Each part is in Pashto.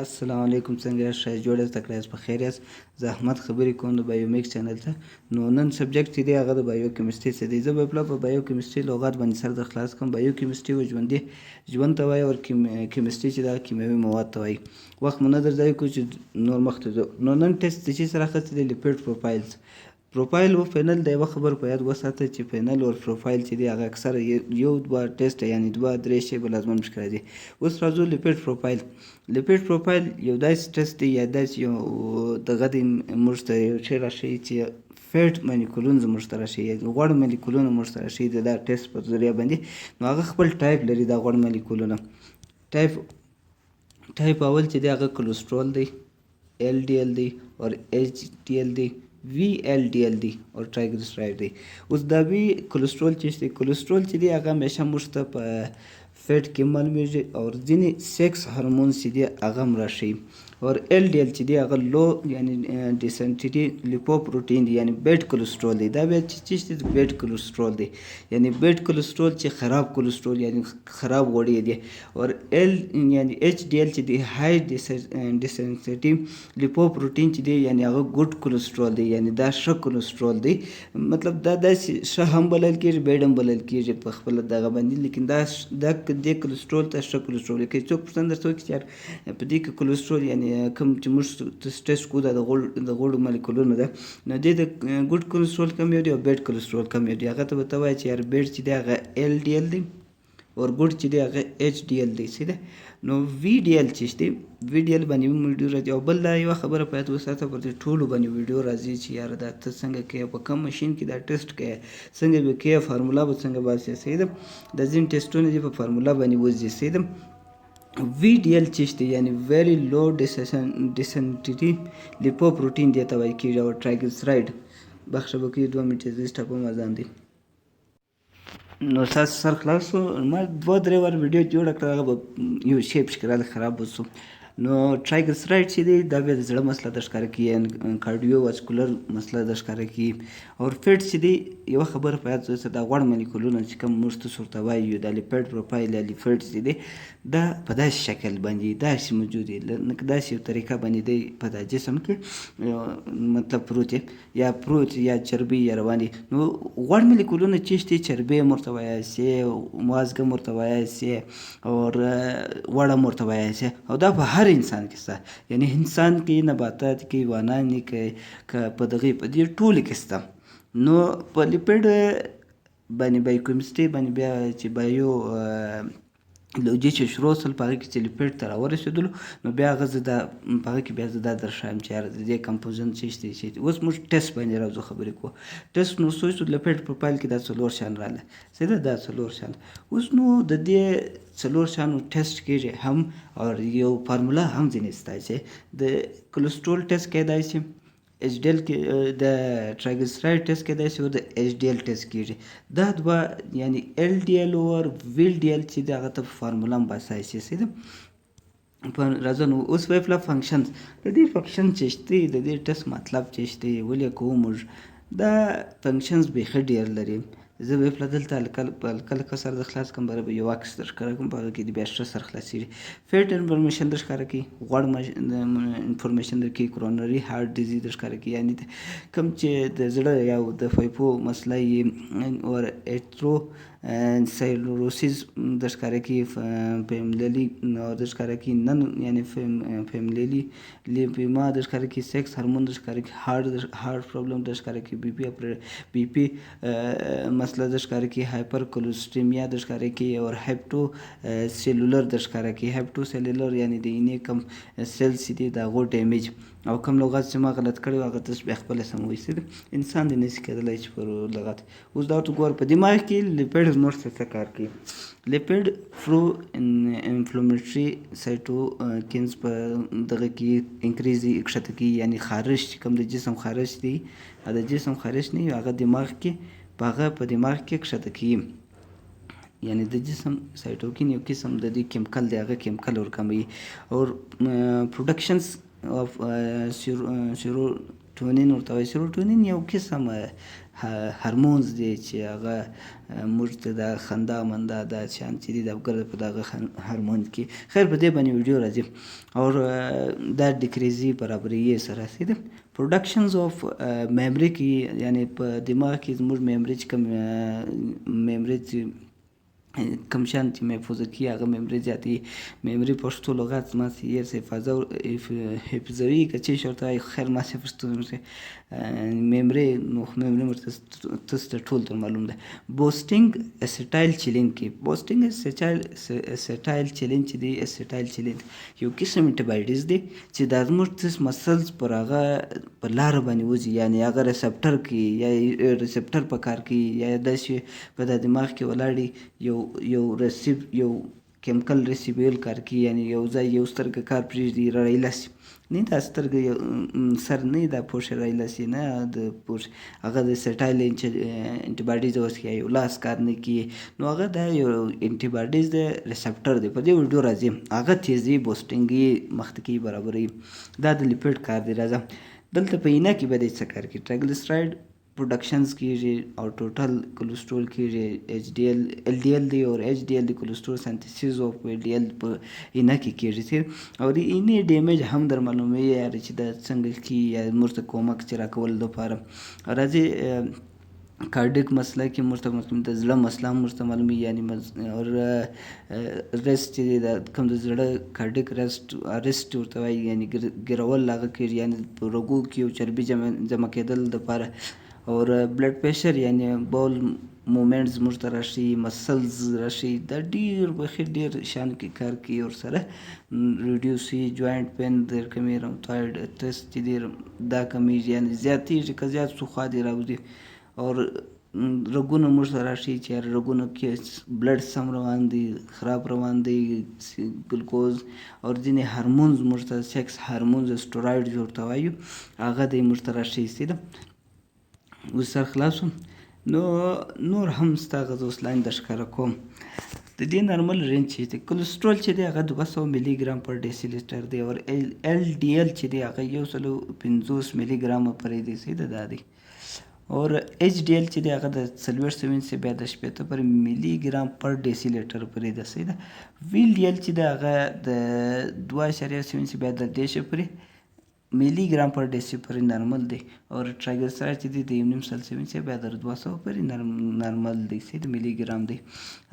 السلام علیکم، څنګه یاست؟ ښه جوړ یاست؟ تکړه یاست؟ په خیر یاست؟ زه احمد خبرې کوم د بایومیکس چینل ته. نو نن subject چې دی، هغه د بایو کیمستري څه دی. زه به پلا په بایو کیمستري لغات باندې سر در خلاص کوم. بایو کیمستري و ژوندي ژوند ته وایي او کیمستري چې دا کیمیاوي مواد ته وایي. وخت مو نه در ضایع کړو چې نور مخته ځو. نو نن ټیسټ د چی سره اخیستی دی؟ Lipid profiles، profile و فینل. د یوه خبر په یاد وساته چې فینل او پروفایل چې دی، هغه اکثره یو دوه ټیسټ، یعنی دوه درې شی به لازماً پکې راځي. اوس راځو lipid profile. Lipid profile یو داسې ټیسټ دی یا داسې یو دغه دی، موږ ته یو شی راښیي چې fat مالیکولونه زموږ ته راښیي، غوړ مالیکولونه موږ ته راښیي د دا ټیسټ په ذریعه باندې. نو هغه خپل ټایپ لري، دا غوړ مالیکولونه. ټایپ اول چې دی، هغه کولسټرول دی، ال ډي ال دی او ایچ ډي ال دی، وی ال ډي ال دی او ټرایګلیسراید دی. اوس دا وی کولسټرول چې دی، کولسټرول چې دی، هغه همیشه موږ ته په fat کې معلومیږي او ځینې sex hormones چې دی، هغه هم راښیي. او ال ډي ال چې دی، هغه low یعنی density lipoprotein دی، یعنی bad cholesterol دی. دا بیا چې څه دی؟ Bad cholesterol دی، یعنی bad cholesterol چې خراب کولسټرول، یعنی خراب غوړي دي. او ال یعنی ایچ ډي ال چې دی، high density lipoprotein چې دی، یعنی هغه good cholesterol دی، یعنی دا ښه کولسټرول دی. مطلب دا داسې ښه هم بلل کېږي، bad هم بلل کېږي په خپل دغه باندې، لیکن دا دې کولسټرول ته ښه کولسټرول. که څوک پوښتنه درته وکړي چې یار په دې کې کولسټرول، یعنی کوم چې موږ ټیسټ کوو، دا د غوړو مالیکولونو ده، نو دې د good cholesterol کوم یو دی او bad cholesterol کوم یو دی؟ هغه ته به ته وایې چې یار bad چې دی، هغه ال ډي ال دی او good چې دی، هغه ایچ ډي ال دی. صحیح ده؟ نو وی ډي ال چې دی، وی ډي ال باندې هم ویډیو راځي. او بل دا یوه خبره په یاد وساته، پر دې ټولو باندې ویډیو راځي چې یاره دا ته څنګه کوې، په کوم ماشین کې دا ټیسټ کوې، څنګه به کوې، فارمولا به څنګه باسې. صحیح ده؟ د ځینې ټیسټونه دي، په فارمولا باندې وځي. صحیح ده؟ وی ډي ال چې دی، یعنی very low density lipoprotein دی ته وایي کېږي. او triglyceride، بخښه به کوي، 2 منټه زه سټاپوم، اذان دی. نو ستاسو سر خلاص شو. ما دوه درې وار ویډیو جوړه کړه، هغه به یو شی پکې راغلی، خراب وشو. نو triglyceride چې دی، دا بیا د زړه مسله د ښکاره کوي، cardiovascular مسله د ښکاره کوي. او fat چې دی، یوه خبره په یاد وساته، دا غوړ مالیکولونه چې کوم موږ تاسو ورته وایو، دا lipid profile یا lipid چې دی، دا په داسې شکل باندې داسې موجود دی، لکه داسې یو طریقه باندې دی په دا جسم کې مطلب پروت دی یا پروت یا چربي یا روان دي. نو غوړ مالیکولونه چې شته، چربي هم ورته وایي سي، مازګه هم ورته وایي سي او غوړ هم ورته وایي سي. او دا په هر انسان کې شته، یعنی انسان کې، نباتات کې، حیوانان کې، که په دغې په دې ټولو کې شته. نو په lipid باندې بایوکیمستري باندې بیا چې بایو لوجي چې شروع سول، په هغه کې چې lipid ته راورسېدلو، نو بیا هغه زه دا په هغه کې بیا زه دا درښایم چې یاره د دې composition څه شی دی. اوس موږ ټیسټ باندې راځو، خبرې کوو ټیسټ. نو سوچ lipid profile کې دا څلور شیان راغله. صحیح ده؟ دا څلور شیان. اوس نو د دې څلور شیانو ټیسټ کېږي هم او یو فارموله هم ځینې شته چې د کولسټرول ټیسټ کېدای شي، ایچ ډي ال کې د triglyceride ټیسټ کېدای شي او د ایچ ډي ال ټیسټ کېږي. دا دوه، یعنی ال ډي ال او وی ډي ال چې دی، هغه ته په فارموله هم باسای شي. صحیح ده؟ په راځه. نو اوس ویفلا function، د دې function چې شته، د دې ټیسټ مطلب چې شته، ولې کوو موږ دا؟ Functions بیخي ډېر لري. زه به پله دلته په هلکه لکه سر د خلاص کوم، بره به یو عکس در ښکاره کوم، په هغه کې بیا ښه سر خلاصېږي. Fat information در ښکاره کوي، غوړ information در کوي، coronary heart disease در ښکاره کوي، یعنی کوم چې د زړه یا د فیفو مسله یې، او atherosclerosis در ښکاره کوي، familial در ښکاره کوي، نن یعنی familial lipemia در ښکاره کوي، sex hormone در ښکاره کوي، heart problem در ښکاره کوي، بی پی مسله در ښکاره کوي، hypercholesterolemia در ښکاره کوي او hepatocellular در ښکاره کوي. Hepatocellular یعنی د اینې کوم cells دي، د هغو damage. او کوم لغت چې ما غلط کړی، هغه تاسو بیا خپله سموئ. انسان دی، نشي کېدلی چې پر لغت. اوس دا ورته ګوره، په دماغ کې lipid زموږ څه کار کوي؟ Lipid pro inflammatory cytokines په دغه کې increase، کښته کوي، یعنی خارش چې کوم د جسم خارش دی، د جسم خارش نه، هغه دماغ کې په هغه په دماغ کې کښته کوي. یعنی د جسم cytokine یو قسم د دې chemical دی، هغه chemical ورکموي. او productions of سیروټونین ورته وایي. سیروټونین یو قسم هرمونز دی چې هغه موږ ته دا خندا مندا دا شیان چې دي دا ګرځي په دغه هرمون کې. خیر، په دې باندې ویډیو راځي. او دا ډیکریزي برابري سره، صحیح ده. Productions of memory کې، یعنی په دماغ کې زموږ memory چې کوم memory چې کوم شیان چې محفوظه کیږي، هغه memory زیاتوي. Memory پښتو لغت ما سي یې حفاظه حفظوي که چې ورته وایي. خیر، ما سي پښتو memory، نو memory ورته تاسو ته ټول ته معلوم ده. Boosting acetylcholine کې، boosting acetylcholine چې دی، acetylcholine یو قسم antibodies دی چې دا زموږ تس muscles پر هغه په لاره باندې وځي، یعنی هغه receptor کې یا receptor په کار کوي، یا داسې په د دماغ کې ولاړي یو chemical ریسیبیل کار کوي، یعنی یو ځای یو سترګه کار پرېږدي، رایلسي نه، دا سترګه یو سر نه، دا پوښ رایلسي نه، د پوښ هغه د acetyl antibodies اوس یا یو لاس کار نه کوي، نو هغه دا یو antibodies د receptor دی. په دې ویډیو راځي، هغه تیزي boosting یې مخته کوي، برابروي. دا د lipid کار دی. راځه دلته په اینه کې به دی څه کار کوي؟ Triglyceride productions کیږي او total cholesterol کیږي، HDL LDL دی او HDL دی. Cholesterol synthesis of LDL په اینه کې کیږي او د اینې damage هم در معلوموي یار چې دا څنګه کی یا موږ ته کومک چې راکول دپاره راځي. Cardiac مسله کې موږ ته د زړه مسله هم ورته معلوموي، یعنی او rest چې دی، دا کوم د زړه cardiac arrest ورته وایي، یعنی ګرول هغه کیږي، یعنی په رګو کې یو چربي جمع کېدل دپاره. او blood pressure، یعنی bowel movements موږ ته راښيي، muscles راښيي، دا ډېر بخي ډېر شیانو کې کار کوي. ورسره reduce joint pain ډېر کمېږي، rheumatoid arthritis چې ډېر دا کمیږي، یعنی زیاتېږي که زیات سو خوا دې راوځي. او رګونه موږ ته راښيي چې رګونو کې blood سم روان دی، خراب روان دی، ګلوکوز او ځینې hormones موږ ته، sex hormones، steroid ورته وایو، هغه دی موږ ته راښيي. صحیح ده، اوس سر خلاص. نو نور هم ستا هغه زه اوس لاندې در ښکاره کوم. د دې normal range چې دی، کولیسټرول چې دی هغه 200 ملي ګرام پر ډیسي لیټر دی، او LDL چې دی هغه 150 ملي ګرام پرې دی، صحیح ده، دا دی. او HDL چې دی هغه د 40 څخه بیا د 60 پر ملي ګرام پر ډیسي لیټر پرې ده، صحیح ده. VLDL چې دی هغه د 2.7 څخه بیا د 30 پورې ملي ګرام پر ډیسي پورې نارمل دی. او triglyceride چې دی د 1.5 څخه بیا تر 200 پورې نارمل دی، صحیح ده، ملي ګرام دی.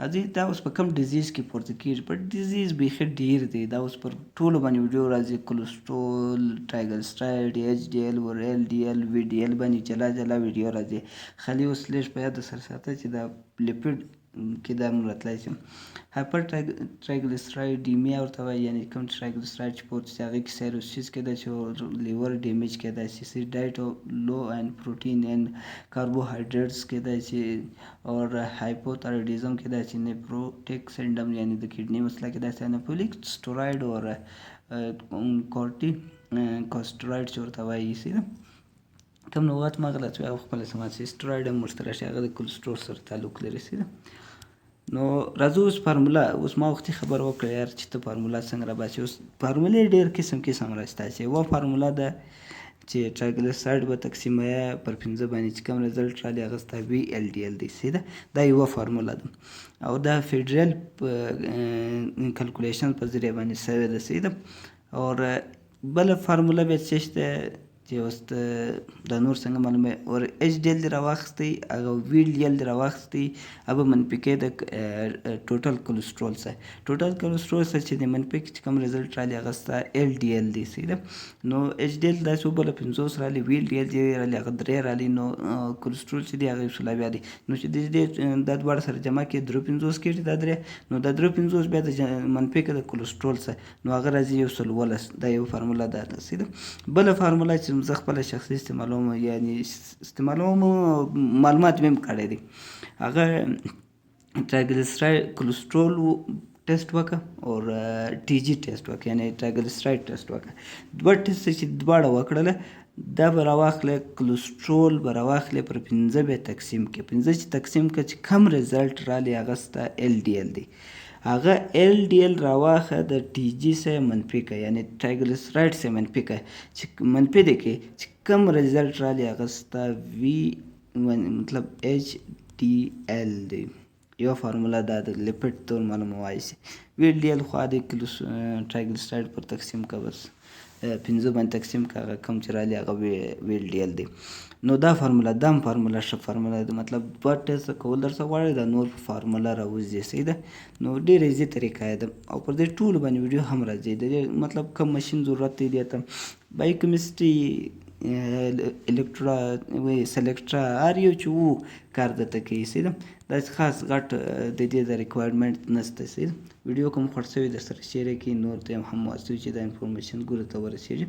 راځي دا اوس په کوم disease کې پورته کیږي؟ په disease بیخي ډیر دی، دا اوس پر ټولو باندې ویډیو راځي. Cholesterol، triglyceride، HDL او LDL، VDL باندې جلا جلا ویډیو راځي. خالي اوس لږ په یاد سره ساته چې دا lipid کې دا موږ راتلای شي. Hypertriglyceridemia ورته وایي، یعنی کوم triglyceride چې پورته شي هغې کې cirrhosis کېدای شي او liver damage کېدای شي. Diet low and protein and carbohydrates کېدای شي، او hypothyroidism کېدای شي، nephrotic syndrome یعنی د kidney مسله کېدای شي، anabolic steroid او corticosteroid چې ورته وایي، صحیح ده. کوم لغات ما غلط وي هغه خپله سمه شي. سټروید هم ورسره راشي، هغه د کولیسټرول سره تعلق لري، صحیح ده. نو راځو اوس فارموله. اوس ما وختي خبره وکړه یار چې ته فارموله څنګه راباسې. اوس فارمولې ډېر قسم قسم راشته چې یوه فارموله ده چې triglyceride به تقسیموي پر 5 باندې، چې کوم result رالی هغه ستا VLDL دی، صحیح ده. دا یوه فارموله ده او دا federal calculation په ذریعه باندې سوې ده، صحیح ده. او بله فارموله بیا څه شته چې اوس دا نور څنګه معلومه؟ او HDL دې راواخیستی، هغه VLDL دې راواخیستی، هغه به منفي کې د total cholesterol څخه، total cholesterol څخه چې د منفي کې چې کوم result رالی هغه ستا LDL دی، صحیح ده. نو HDL داسې وبوله 50 رالی، VLDL چې رالی هغه 3 رالی، نو کولیسټرول چې دی هغه 170 دی. نو چې د دې دا دواړه سره جمع کړي 53 کېږي، دا درې، نو دا 53 بیا د منفي کې د کولیسټرول څخه، نو هغه راځي 110. دا یو فارموله ده، صحیح ده. بله فارموله چې زه خپله شخصي استعمالوم، یعنی استعمالوم، معلومات مې هم کړی دی، هغه triglyceride cholesterol test وکړه او TG test وکړه، یعنی triglyceride test وکړه. دوه ټیسټ چې دواړه وکړله، دا به راواخلې، کولیسټرول به راواخلې، پر 5 به تقسیم کړې، 5 چې تقسیم کړه چې کم result رالی هغه ستا LDL دی. هغه ایل ډي ایل راواخه، د ټي جي سره منفي که، یعنی ټرایګلیسرایډ سره منفي که، چې منفي دی کې چې کم رزلټ رالی هغه ستا وی مطلب ایچ ډي ایل دی. یو فارموله دا د لیپډ تور معلوموای شي. وی ډي ایل خو د ټرایګلیسرایډ پر تقسیم که، بس پنځه باندې تقسیم که، هغه کم چې رالی هغه وی ډي ایل دی. نو دا فارموله دام فارموله ښه فارموله ده، مطلب دوه ټیسټ کول درڅخه غواړي، دا نور په فارموله راوځي. صحیح ده، نو ډېره ایزي طریقه ده او پر دې ټولو باندې ویډیو هم راځي. د دې مطلب کم ماشین ضرورت دی دې ته، بایوکیمسټري، الکترا، سلیکټرا، هر یو چې وو کار درته کوي. صحیح ده، داسې خاص غټ د دې د ریکوایرمنټ نشته. صحیح ده، ویډیو کوم خوښ شوی در سره شیر کړئ، نور ته هم واستوئ چې دا انفارمیشن ګورو ته ورسېږي.